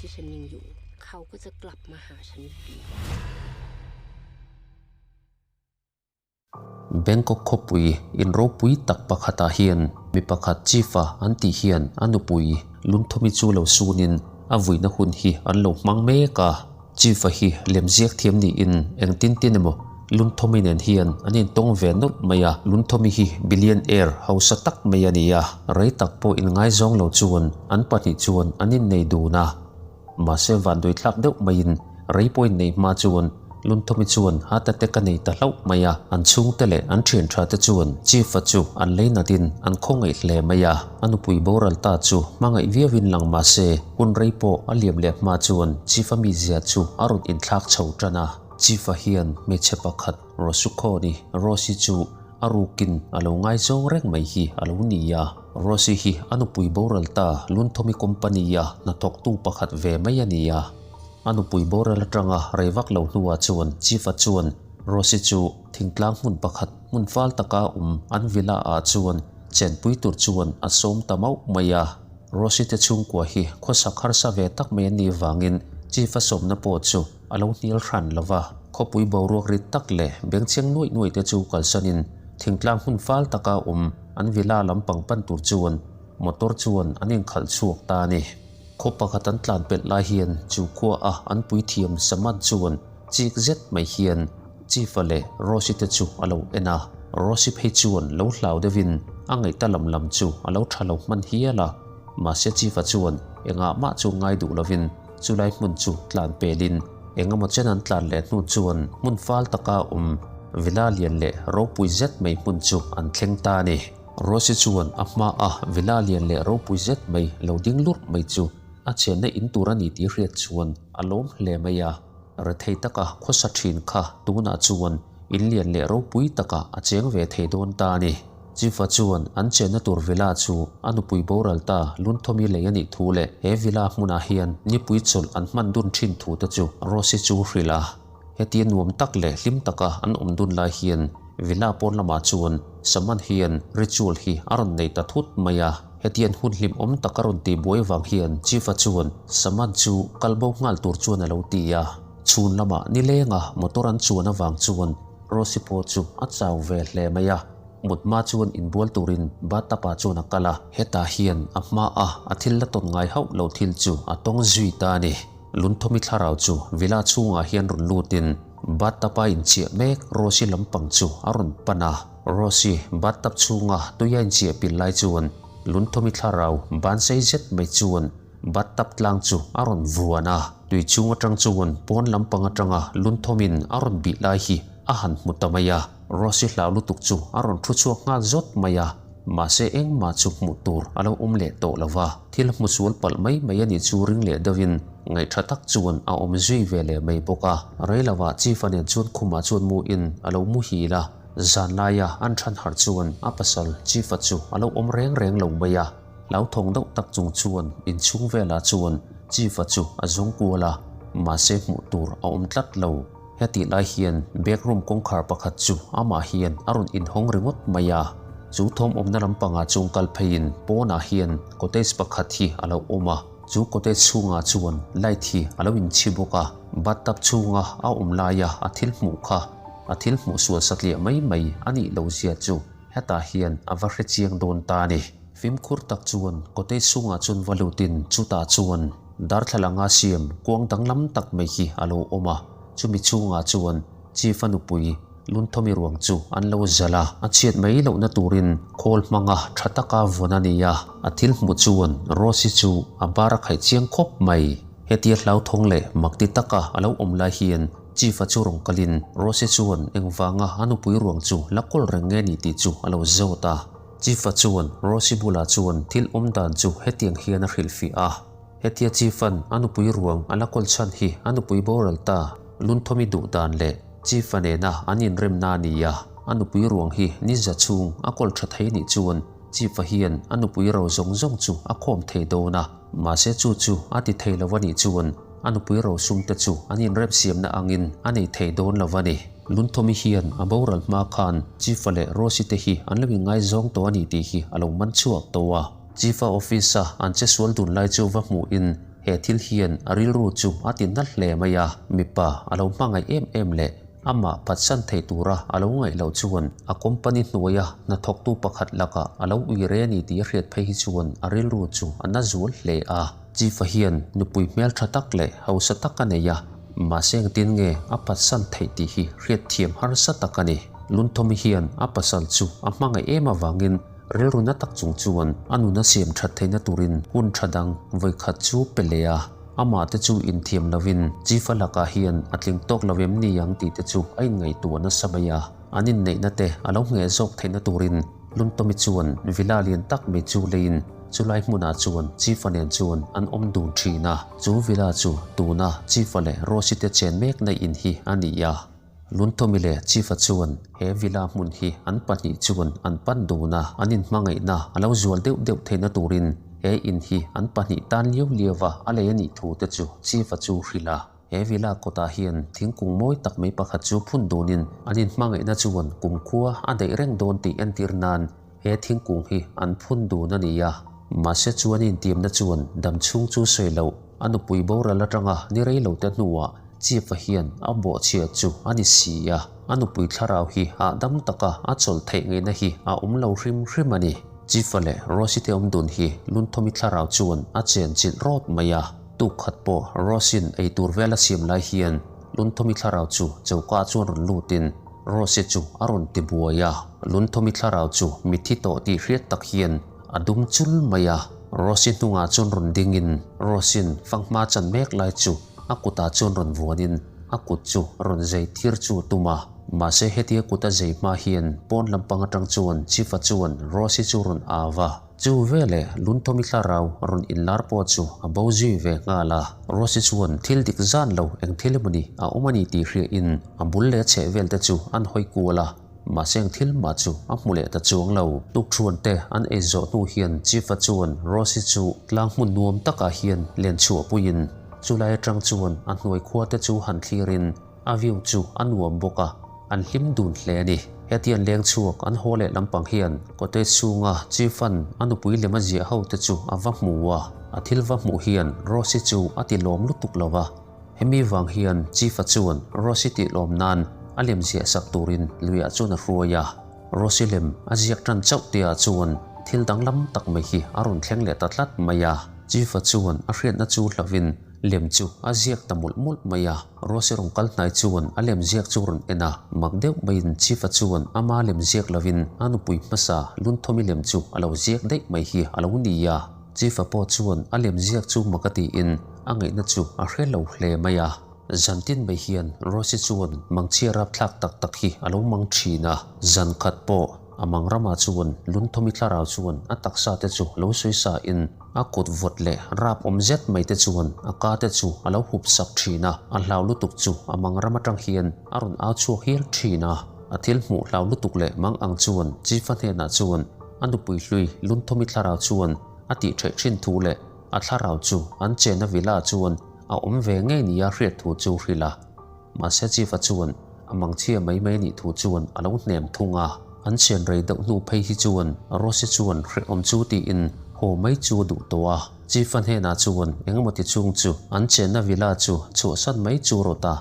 ที่ฉันยังอยู่ เขาก็จะกลับมาหาฉันอยู่ดี Bangkok khawpui in ropui tak pakhatah hian mi pakhat chief-a an tih hian a nupui Lunthawmi chu lo sunin a vuina hun hi an lo hmang mek a. Chief-a hi lemziak thiam niin engtin tin emaw Lunthawmi nen hian an intawng ve nawlh mai a. Lunthawmi hi billionaire hausa tak mai a ni a, rei tak pawh inngaizawng lo chuan an pahnih chuan an innei dun a. Mahse vanduithlak deuh maiin rei pawhin nei hma chuan Lunthawmi chuan heart attack a nei ta hlauh mai a, an chhungte leh an thian tha te chuan Chief-a chu an lei natin an khawngaih hle mai a, a nupui boral ta chu hmangaih viauin lang mahse hun rei pawh a liam leh hma chuan Chief-a mizia chu a rawn inthlak chho tan a. Chief-a hian hmeichhe pakhat Rosukhaw-ni Rose-i chu A rukin a lo ngaizawng reng mai hi a lo ni a. Rosy hi a nupui boral ta Lunthawmi company-a hnathawktu pakhat ve mai a ni a. A nupui boral atanga rei vak lo hnuah chuan Chief-a chuan Rosy chu thingtlang hmun pakhat hmun fal taka awm an villa-ah chuan chenpui tur chuan a sawm ta mauh mai a. Rosy te chhungkua hi khawsak harsa ve tak mai an nih vangin Chief-a sawmna pawh chu A lo hnial hran lo va, khawpui boruak rit tak leh bengchheng nuaih nuaih te chu kalsanin thingtlang hmun fal taka awm an villa lampang pan tur chuan motor chuan an inkhalh chhuak ta a ni. Khaw pakhat an tlan pelh lai hian chu khua a an puithiam Samad chuan chik zet mai hian Chief-a leh Rosy te chu a lo en a, Rosy phei chuan lo hlau deuhin a ngaihta lam lam chu a lo tha lo hman hial a, mahse Chief-a chuan engah mah chu ngai duh lovin Chulai hmun chu tlan pelin eng emaw chen an tlan leh hnu chuan hmun fal taka awm villa lian leh ropui zet mai hmun chu an thleng ta a ni. Rosy chuan a hmaa villa lian leh ropui zet mai lo ding lurh mai chu a chenna in tur a ni tih hriat chuan a lawm hle mai a. Rethei taka khawsa thin kha tunah chuan in lian leh ropui takah a cheng ve thei dawn ta a ni. Chifa chuan an chenna tur villa chu a nupui boral ta Lunthawmi lei a nih thu leh he villa hmunah hian nipui chawlh an hman dun thin thu te chu Rosy chu hrilh a. Hetia nuam tak leh hlim taka an awm dun lai hian villa pawn lamah chuan Saman hian ritual hi a rawn nei ta thut mai a. Hetian hun hlimawm tak a rawn tih buai vang hian Chifa chuan Saman chu kal bo nghal tur chuan a lo ti a. Chhun lamah nilenga motor an chuan avang chuan Rosy pawh chu a chau ve hle mai a. Mut hma chuan inbual turin bathtub ah chuan a kal a, hetah hian a hma a a thil la tawn ngai hauh lo thil chu a tawng zui ta a ni. Lunthawmi thlarau chu villa chhungah hian rawn lutin bathtub a inchiah mek Rosy lampang chu a rawn pan a. Rosy bathtub chhunga tui a inchiah pil lai chuan Lunthawmi thlarau bansei zet mai chuan bathtub tlang chu a rawn vuan a, tui chhung atang chuan pawn lampang atanga Lunthawmin a rawn bih lai hi a han hmu ta mai a. Rosy hlau lutuk chu a rawn thu chhuak nghal zawt mai a, mahse engmah chu hmuh tur a lo awm leh tawh lo va, thil hmu sual palh mai mai a nih chu ring leh deuhin ngaihṭha tak chuan a awm zui ve leh mai bawk a. Rei lovah Chief-a nen chuan khumah chuan mu in a lo muhil a, zan laia an ṭhan harh chuan a pasal Chief-a chu a lo awm reng reng lo mai a, hlauthawng deuh tak chung chuan inchhung velah chuan Chief-a chu a zawng kual a, mahse hmuh tur a awm tlat lo. Hetih lai hian back room kawngkhar pakhat chu amah hian a rawn inhawng ringawt mai a, chu thawm awmna lampangah chuan kal pheiin pawnah hian cottage pakhat hi a lo awm a, chu cottage chhungah chuan light hi a lo inchhi bawk a, bathtub chhunga a awm laia a thil hmuh kha a thil hmuh sual satliah mai mai a nih loh zia chu hetah hian a va hre chiang dawn ta a ni. Fimkhur tak chuan cottage chhungah chuan va lutin chutah chuan darthlalanga siam kuang danglam tak mai hi a lo awm a. Chumi chhungah chuan Chief-a nupui Lunthawmi ruang chu an lo zalh a, a chhiat mai lohna turin khawl hmanga tha taka vawn a ni a, a thil hmuh chuan Rose-i chu a bar a khaih chiang khawp mai. Hetia hlauthawng leh makti taka a lo awm lai hian Chief-a chu rawn kalin Rose-i chuan engvanga a nupui ruang chu la kawl reng nge ni tih chu a lo zawt a. Chief-a chuan Rose-i bulah chuan thil awm dan chu hetiang hian a hrilhfiah a. Hetia Chief-a'n a nupui ruang a la kawl chhan hi a nupui boral ta Lunthawmi duh dan leh Chief-a nena an inremna a ni a, a nupui ruang hi ni za chhung a kawl tha thei nih chuan Chief-a hian a nupui ro zawng zawng chu a khawm thei dawn a, mahse chu chu a ti thei lo a nih chuan a nupui ro sum te chu an inremsiamna angin a nei thei dawn lo a ni. Lunthawmi hian a boral hma khan Chief-a leh Rosy te hi an lo inngaizawng tawh a ni tih hi a lo man chhuak tawh a. Chief-a office-a an che sual dun lai chu va hmuhin. He thil hian a rilru chu a ti nalh hle mai a, mipa a lo hmangaih em em leh amah phatsan thei tura a lo ngaih loh chuan a company hnuaia hnathawktu pakhat lakah a lo ui re a ni tih a hriat phei hi chuan a rilru chu a na zual hle a. Chief-a hian nupui hmeltha tak leh hausa tak a nei a, mahse engtin nge a phatsan theih tih hi hriatthiam harsa tak a ni. Lunthawmi hian a pasal chu a hmangaih em avangin Rilru na tak chung chuan a nun a siam that theihna turin hun tha dang vawi khat chu pe leh a, amah te chu inthiam lovin Chief-a lakah hian a tling tawk lo em ni ang tih te chu a inngaihtuah nasa mai a. An inneihna te a lo ngheh zawk theihna turin Luntomi chuan villa lian tak mai chu leiin chulai hmunah chuan Chief-a nen chuan an awm dun thin a. Chu villa chu tuna Chief-a leh Rose-i te chen mekna in hi a ni a. Luntomi leh Chief-a chuan he villa hmun hi an pahnih chuan an pan dun a, an inhmangaihna a lo zual deuh deuh theihna turin he in hi an pahnih tan liau liau a a lei a nih thu te chu Chief-a chu hrilh a. He villa kawtah hian thingkung mawi tak mai pakhat chu phun dunin an inhmangaihna chuan kumkhua a daih reng dawn tih entir nan he thingkung hi an phun dun a ni a. Mahse chuan intiamna chuan dam chhung chu sawi loh A nupui boral atanga ni rei lo te hnuah Chief-a hian a bawhchhia chu a ni si a, a nupui thlarau hi hahdam taka a chawlh theih ngeihna hi a awm lo hrim hrim a ni. Chief-a leh Rose-i te awm dun hi Lunthawmi thlarau chuan a chen chilh rawt mai a, tuk khat pawh Rose-in eitur vel a siam lai hian Lunthawmi thlarau chu choka chuan rawn lutin Rose-i chu a rawn ti buai a, Lunthawmi thlarau chu mitthi tawh tih hriat tak hian A dum chul mai a, Rosy hnungah chuan rawn dingin Rosyn fanghma chan mek lai chu a kutah chuan rawn vuanin a kut chu rawn zei tir chu a tum a. Mahse hetia kut a zei hma hian pawn lampang atang chuan Chief-a chuan Rosy chu rawn au va. Chu veleh Lunthawmi thlarau rawn inlar pawh chu a bo zui ve nghal a. Rosy chuan thil dik zan lo eng thil emawni a awm a ni tih hriain a bul leh a chhehvel te chu an hawi kual a. Mahse eng thil mah chu a hmu leh ta chuang lo. Tukṭhuan te an ei zawh hnu hian Chief-a chuan Rose-i chu tlang hmun nuam takah hian len chhuah puiin chulai aṭang chuan a hnuai khua te chu han thlirin a view chu a nuam bawk a, an hlim dun hle a ni. Hetiang leng chhuak an haw leh lampang hian cottage chhunga Chief-a'n a nupui lem a ziah ho te chu a va hmu a, a thil va hmuh hian Rose-i chu a ti lawm lutuk lo va. Hemi vang hian Chief-a chuan Rosy tih lawm nan a lem ziah sak turin luiah chuan a hruai a. Rosy lem a ziak tan chauh tihah chuan thil danglam tak mai hi a rawn thleng leh ta tlat mai a. Chief-a chuan a hriatna chu hlauhin lem chu a ziak ta mawlh mawlh mai a. Rosy rawn kal hnai chuan a lem ziak chu rawn en a, mak deuh maiin Chief-a chuan ama lem ziak lovin a nupui hmasa Lunthawmi lem chu a lo ziak daih mai hi a lo ni a. Chief-a pawh chuan a lem ziak chu mak a tiin a ngaihna chu a hre lo hle mai a. Zan tin mai hian Rosy chuan mangchhia rapthlak tak tak hi a lo mang thin a. Zan khat pawh a mang ramah chuan Lunthawmi thlarau chuan a taksa te chu lo sawi sa in a kut vawt leh rap awm zet mai te chuan a ka te chu a lo hup sak thin a. A hlau lutuk chu a mang ram atang hian a rawn au chhuak hial thin a. A thil hmuh hlau lutuk leh mang ang chuan Chief-a hnenah chuan a nupui hlui Lunthawmi thlarau chuan a tih theih thin thu leh A thlarau chu an chena villa chuan a awm ve ngei nia hriat thu chu hrilh a. Mahse Chief-a chuan a mangchhia mai mai nih thu chuan a lo hnem thung a. An chen rei deuh hnu phei hi chuan Rosy chuan hrehawm chu tiin haw mai chu a duh tawh a. Chief-a hnenah chuan engemaw ti chung chu an chenna villa chu chhuahsan mai chu rawt a.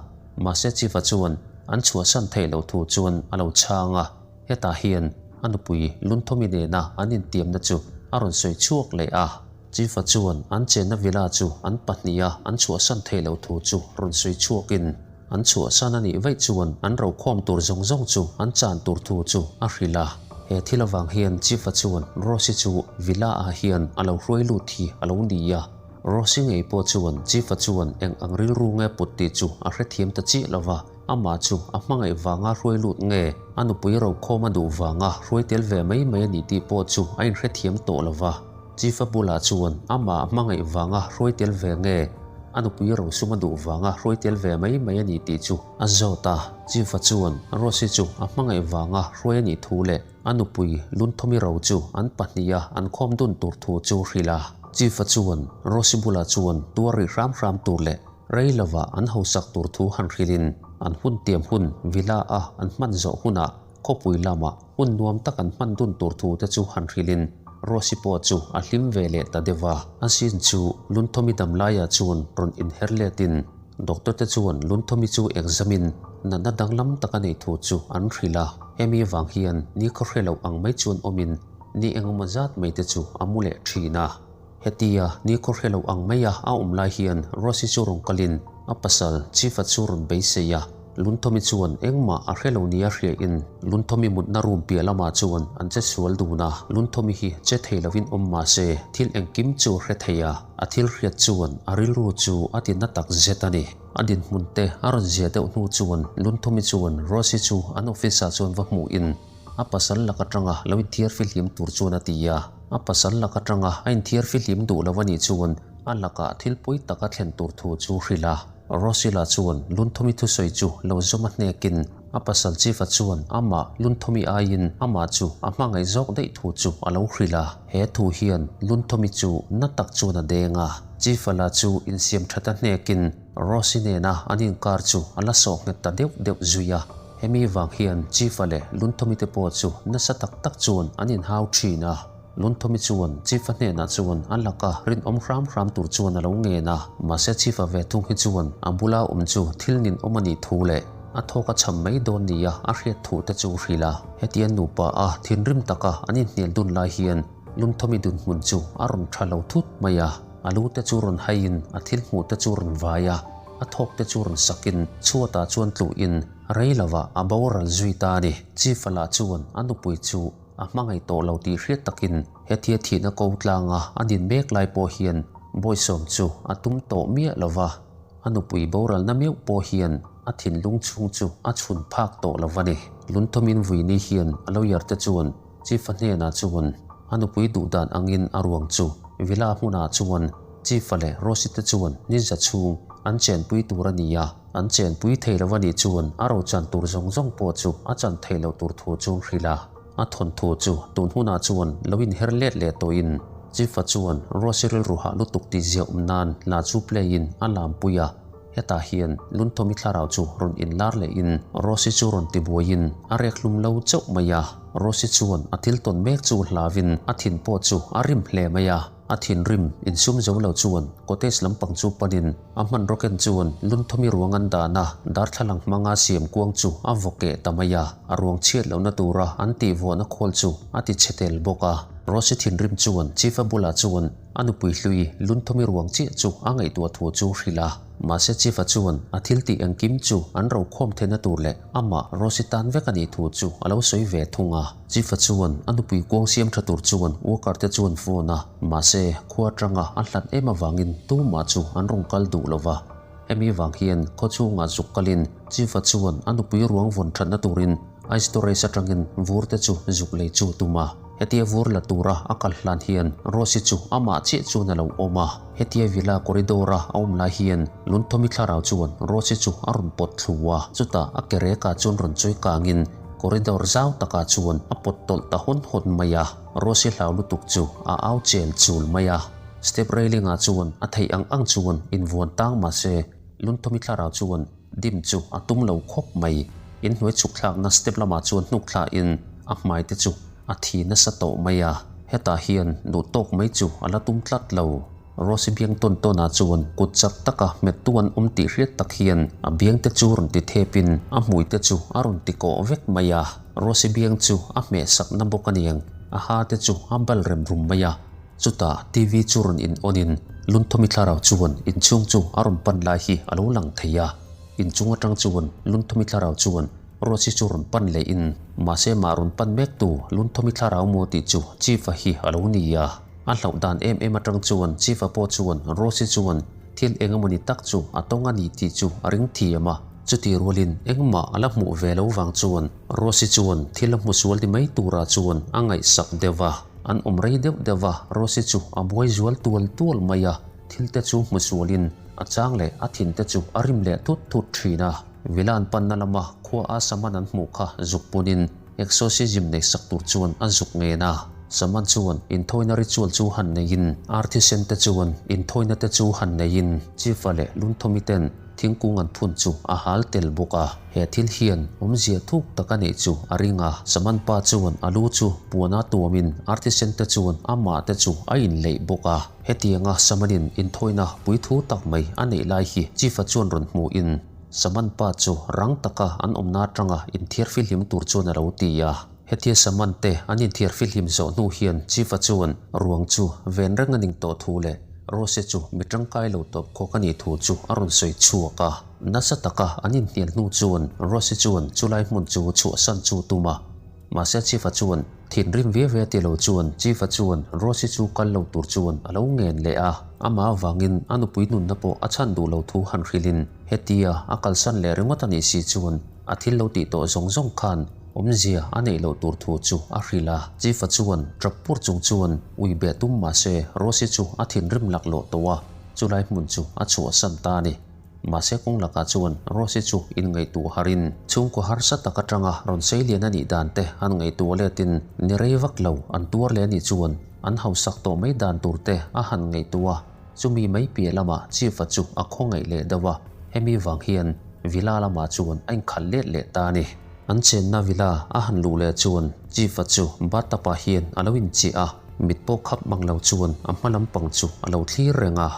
Mahse Chief-a chuan an chhuahsan theih loh thu chuan a lo chhang a. Hetah hian a nupui Lunthawmi nena an intiamna chu a rawn sawi chhuak leh a. Chifa chuan an chenna villa chu an pahniha an chhuahsan theih loh thu chu rawn sawi chhuakin, an chhuahsan a nih vaih chuan an rokhawm tur zawng zawng chu an chan tur thu chu a hrilh a. He thil avang hian Chifa chuan Rose-i chu villa-ah hian a lo hruai lut hi a lo ni a. Rose-i ngei pawh chuan Chifa chuan eng ang rilru nge put tih chu a hrethiam ta chiah lo va. Amah chu a hmangaih vanga hruai lut nge, a nupui rokhawm a duh vanga hruai tel ve mai mai a nih tih pawh chu a inhrethiam tawh lo va. Chief-a bulah chuan amah a hmangaih vanga hruai tel ve nge, a nupui rosum a duh vanga hruai tel ve mai mai a nih tih chu a zawt a. Chief-a chuan Rosy chu a hmangaih vanga hruai a nih thu leh a nupui Lunthawmi ro chu an pahniha an khawm dun tur thu chu hrilh a. Chief-a chuan Rosy bulah chuan tuar rih hram hram tur leh Rei lova an hausak tur thu han hrilhin an hun tiam hun villa a an hman zawh hunah khawpui lamah hun nuam tak an hman dun tur thu te chu han hrilhin Rose-i pawh chu a hlim ve leh ta deuh a. A sin chu Lunthawmi dam laiah chuan rawn inher letin Doctor te chuan Lunthawmi chu exam-in natna danglam tak a neih thu chu an hrilh a. Hemi vang hian ni khaw hre loh ang mai chuan awmin ni engemaw zat mai te chu a mu leh thin a. Hetia ni khaw hre lo ang maia a awm lai hian Rose-i chu rawn kalin a pasal Chief-a chu rawn beisei a, Lunthawmi chuan engmah a hre lo nia hriain Lunthawmi mutna room piah lamah chuan an che sual dun a, Lunthawmi hi che thei lovin awm mah se thil engkim chu a hre thei a, a thil hriat chuan a rilru chu a ti na tak zet a ni. A dinhmun te a rawn zia deuh hnu chuan Lunthawmi chuan Rose-i chu an office-ah chuan va hmuhin A pasal lak atanga lo inthiar fihlim tur chuan a ti a. A pasal lak atanga a inthiar fihlim duh lo a nih chuan a lakah thil pawi tak a thlen tur thu chu hrilh a. Rosila chuan Lunthawmi thusawi chu lo zawm a hnekin a pasal Chief-a chuan amah Lunthawmi aiin amah chu a hmangaih zawk daih thu chu a lo hrilh a. He thu hian Lunthawmi chu na tak chuan a deng a. Chief-a lah chu insiam that a hnekin Rosy nena an inkar chu a la sawh nghet ta deuh deuh zui a. Hemi vang hian Chief-a leh Lunthawmi te pawh chu nasa tak tak chuan an inhau thin a. Lunthawmi chuan Chief-a hnenah chuan a laka rinawm hram hram tur chuan a lo ngen a. Mahse Chief-a ve thung hi chuan a bula awm chu thil ninawm a nih thu leh a thawk a cham mai dawn nia a hriat thu te chu hrilh a. Hetiang nupa a thinrim taka an inhnial dun lai hian Lunthawmi dunhmun chu a rawn tha lo thut mai a. A lu te chu rawn haiin a thil hmuh te chu rawn vai a. A thawk te chu rawn sakin chhuatah chuan tluhin rei lovah a boral zui ta a ni. Chief-a lah chuan a nupui chu a hmangaih tawh lo tih hriat takin hetia thihna ko tlanga a din mek lai pawh hian bawisawm chu a tum tawh miah lo va, a nupui boralna meuh pawh hian a thinlung chhung chu a chhun phak tawh lo va ni. Lunthawmin vuini hian a lawyer te chuan Chief-a hnenah chuan a nupui duh dan angin a ruang chu Villa hmunah chuan Chief-a leh Rosy te chuan ninja chhung an chenpui tur a ni a, an chenpui thei lo a nih chuan a rochan tur zawng zawng pawh chu a chan thei lo tur thu chu hrilh a. A thawnthu chu tun hunah chuan lo inher let leh tawhin Chief-a chuan Rosy rilru hah lutuk tih ziah awm nan hla chu play-in a lampui a. Hetah hian Lunthawmi thlarau chu rawn inlar lehin Rosy chu rawn tibuaiin a rek hlum lo chauh mai a. Rosy chuan a thil tawn mek chu hlauin a thin pawh chu a rim hle mai a. A thinrim insum zo lo chuan cottage lampang chu panin a hmanraw ken chuan Lunthawmi ruang an dahna darthlalang hmanga siam kuang chu a vaw keh ta mai a. A ruang chhiat lohna tura an tihvuahna khawl chu a ti chhe tel bawk a. Rosy thinrim chuan Chief-a bulah chuan A nupui hlui Lunthawmi ruang chiah chu a ngaihtuah thu chu hrilh a, mahse Chief-a chuan a thil tih engkim chu an rokhawm theihna tur leh amah Rosy tan vek a nih thu chu a lo sawi ve thung a. Chief-a chuan a nupui kuang siam tha tur chuan worker te chuan phone a, mahse khua atanga a hlat em avangin tumah chu an rawn kal duh lo va. Hemi vang hian khaw chhungah zuk kalin Chief-a chuan a nupui ruang vawn thatna turin ice storage atangin vur te chu zuk lei chu a tum a. Hetia vur la tura a kal hlan hian Rosy chu amah chiah chuan a lo awm a. Hetia villa corridor a a awm lai hian Lunthawmi thlarau chuan Rosy chu a rawn pawt thlu a. Chutah a ke rekah chuan rawn chawi kangin corridor zau takah chuan a pawt tawlh ta hawn hawn mai a. Rosy hlau lutuk chu a au chel chul mai a. Step railing ah chuan a theih ang ang chuan invuan tang mah se Lunthawmi thlarau chuan Dim chu a tum lo khawp mai. Inhnuai chhuk thlakna step lamah chuan hnuk thlahin a hmai te chu a thi nasa tawh mai a. Hetah hian duh tawk mai chu a la tum tlat lo. Rosy biang tawn tawnah chuan kut chak taka hmet tu an awm tih hriat tak hian a biang te chu rawn ti thepin a hmui te chu a rawn ti kawh vek mai a. Rosy biang chu a hmeh sakna bawk aniang a ha te chu a bal rem rum mai a. Chutah TV chu rawn in on in Lunthawmi thlarau chuan inchhung chu a rawn pan lai hi a lo lang thei a. Inchung atang chuan Lunthawmi thlarau chuan Rosy chu rawn pan leh in mahse mah rawn pan mek tu Lunthawmi thlarau maw tih chu Chief-a hi a lo ni a. A hlauh dan em em atang chuan Chief-a pawh chuan Rosy chuan thil eng emawni tak chu a tawng a ni tih chu a ring thiam a. Chuti rualin engmah a la hmuh ve lo vang chuan Rosy chuan thil a hmu sual ni mai turah chuan a ngaihsak deuh a. An awm rei deuh deuh a, Rosy chu a buai zual tual tual mai a, thil te chu hmu sualin a chang leh a thin te chu a rim leh thut thut thin a. Villa an panna lama khua a saman an hmuh kha zuk punin exorcism nei sak tur chuan a zuk ngen a. Saman chuan inthawina ritual chu han neiin, arthisen te chuan inthawina te chu han neiin, Chief-a leh Lunthawmi ten. thingkung an phun chu a hal tel bawk a. He thil hian awmzia thuk tak a neih chu a ring a. Saman pa chuan a lu chu puana tuamin artisan te chuan amah te chu a inleih bawk a. Hetianga Samanin inthawina puithu tak mai a neih lai hi Chief-a chuan rawn hmuhin Saman pa chu rang taka an awmna atanga inthiar fihlim tur chuan a lo ti a. Hetia Saman te an inthiar fihlim zawh hnu hian Chief-a chuan ruang chu ven reng a ning tawh thu leh Rose chu mi tangkai lo tawp khawk a nih thu chu a rawn sawi chhuak a. Nasa taka an inhnial hnu chuan Rose chuan chulai hmun chu chhuahsan chu tum a. Mahse Chief-a chuan thinrim ve ve ti lo chuan Chief-a chuan Rose-i chu kal lo tur chuan a lo ngen leh a, amah avangin a nupui nunna pawh a chhan duh lo thu han hrilhin hetia a kalsan leh ringawt a nih si chuan a thil lo tih tawh zawng zawng khan awmzia a neih loh tur thu chu a hrilh a. Chief-a chuan tap pur chung chuan ui beh tum mahse Rose-i chu a thinrim laklawh tawh a, chulai hmun chu a chhuahsan ta a ni. Mahse kawng lakah chuan Rose chu inngaihtuah harin chhungkaw harsa tak atanga rawn sei lian a nih dan te an ngaihtuah letin ni rei vak lo an tuar leh a nih chuan an hausak tawh mai dan tur te a han ngaihtuah a, chumi mai piah lamah Chief-a chu a khawngaih leh deuh a, hemi vang hian Villa lamah chuan a inkhal let leh ta a ni. An chenna Villa a han luh leh chuan Chief-a chu bathtub-ah hian a lo inchiah a, mit pawh khap mang lo chuan a hma lampang chu a lo thlir reng a.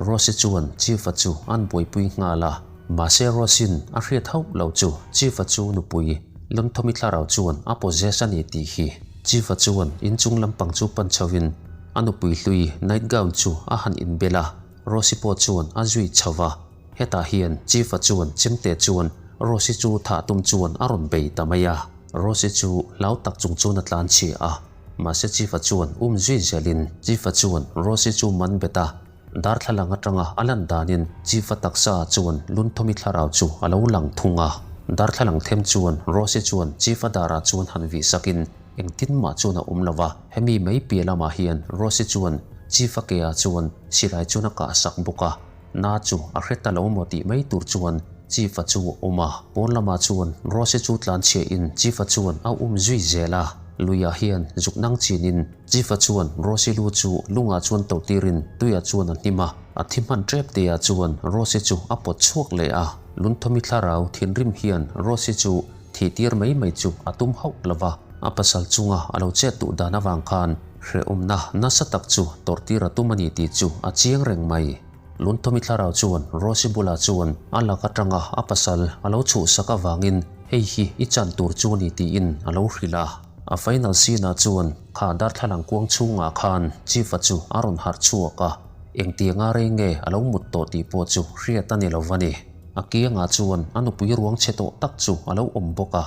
Rose chuan Chief-a chu an buaipui nghal a, mahse Rose-in a hriat hauh lo chu Chief-a chu nupui Lawmthawmi thlarau chuan a possess a ni tih hi. Chief-a chuan inchung lampang chu pan chhoin a nupui hlui night gown chu a han inbel a, Rose-i pawh chuan a zui chho va. Hetah hian Chief-a chuan chemte chuan Rose-i chu thah tum chuan a rawn bei ta mai a, Rose-i chu hlau tak chung chuan a tlan chhia a. Mahse Chief-a chuan um zui zelin Chief-a chuan Rose-i chu man bet a, darthlalang atanga a lan danin Chief-a taksa chuan Lunthawmi thlarau chu a lo lang thung a. Darthlalang them chuan Rose-i chuan Chief-a darah chuan han vih sakin engtin mah chuan a awm lo va, hemi mai piah lamah hian Rose-i chuan Chief-a ke-ah chuan silai chuan a kah sak bawk a. Na chu a hre ta lo maw tih mai tur chuan Chief-a chu a awm a, pawn lamah chuan Rose chu tlanchhiah in Chief-a chuan a um zui zel a, luiah hian zuk nang chin in Chief-a chuan Rose lu chu lungah chuan to tir in tuiah chuan a hnim a, a thi hman tep te ah chuan Rose chu a pawt chhuak leh a, Lunthawmi thlarau thinrim hian Rose chu thih tir mai mai chu a tum hauh lo va, a pasal chunga a lo chet duh dan avang khan Hrehawmna nasa tak chu tawrhtir a tum a ni tih chu a chiang reng mai. Lunthawmi thlarau chuan Rosy bulah chuan a lak atanga a pasal a lo chhuhsak avangin hei hi i chan tur chu a ni tiin a lo hrilh a. A final scene ah chuan kha darthlalang kuang chhungah khan Chief-a chu a rawn harh chhuak a, engtianga rei nge a lo mut tawh tih pawh chu hriat a ni lo va ni. A kiangah chuan a nupui ruang chhe tawh tak chu a lo awm bawk a.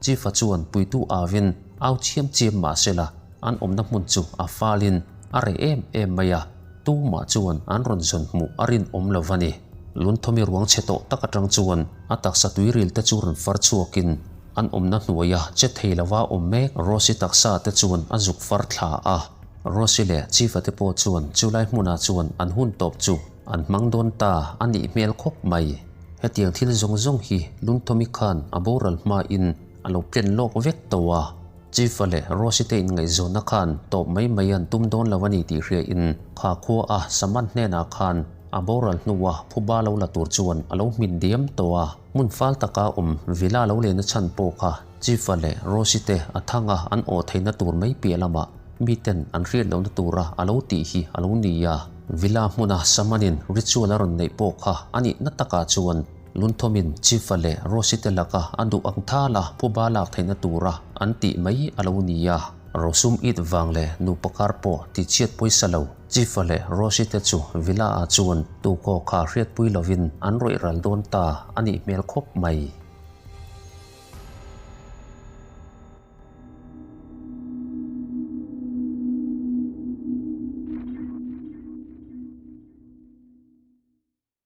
Chief-a chuan puitu avin au chiam chiam mah sela an awmna hmun chu a falin a reh em em mai a, tumah chuan an rawn zawn hmuh a rinawm lo va ni. Lunthawmi ruang chhe tawh tak atang chuan a taksa tuiril te chu rawn far chhuakin an awmna hnuaia che thei lova awm mek Rosy taksa te chuan a zuk far thla a. Rosy leh Chief-a te pawh chuan chulai hmunah chuan an hun tawp chu an hmang dawn ta a nih hmel khawp mai. Hetiang thil zawng zawng hi Lunthawmi khan a boral hmain a lo plan lawk vek tawh a. Chief-a leh Rosy te inngaihzawnna khan tawp mai mai an tum dawn lo a ni tih hriain kha khua a Saman hnenah khan a boral hnua phuba lo la tur chuan a lo hmin diam tawh a. Hmun fal taka awm Villa lo lehna chhan pawh kha Chief-a leh Rosy te a thanga an awh theihna tur mai piah lamah miten an hriat lohna tura a lo tih hi a lo ni a. Villa hmuna Samanin ritual a rawn neih pawh kha a nihna takah chuan Lunthawmin Chief-a leh Rosy te laka a duh ang thala phuba lak theihna tura an tih mai a lo ni a. Rosum it vang leh nupa kar pawh tichhiat pawisa lo Chief-a leh Rosy te chu Villa-ah chuan tukaw kha hriatpui lovin an rawih ral dawn ta a nih hmel khawp mai.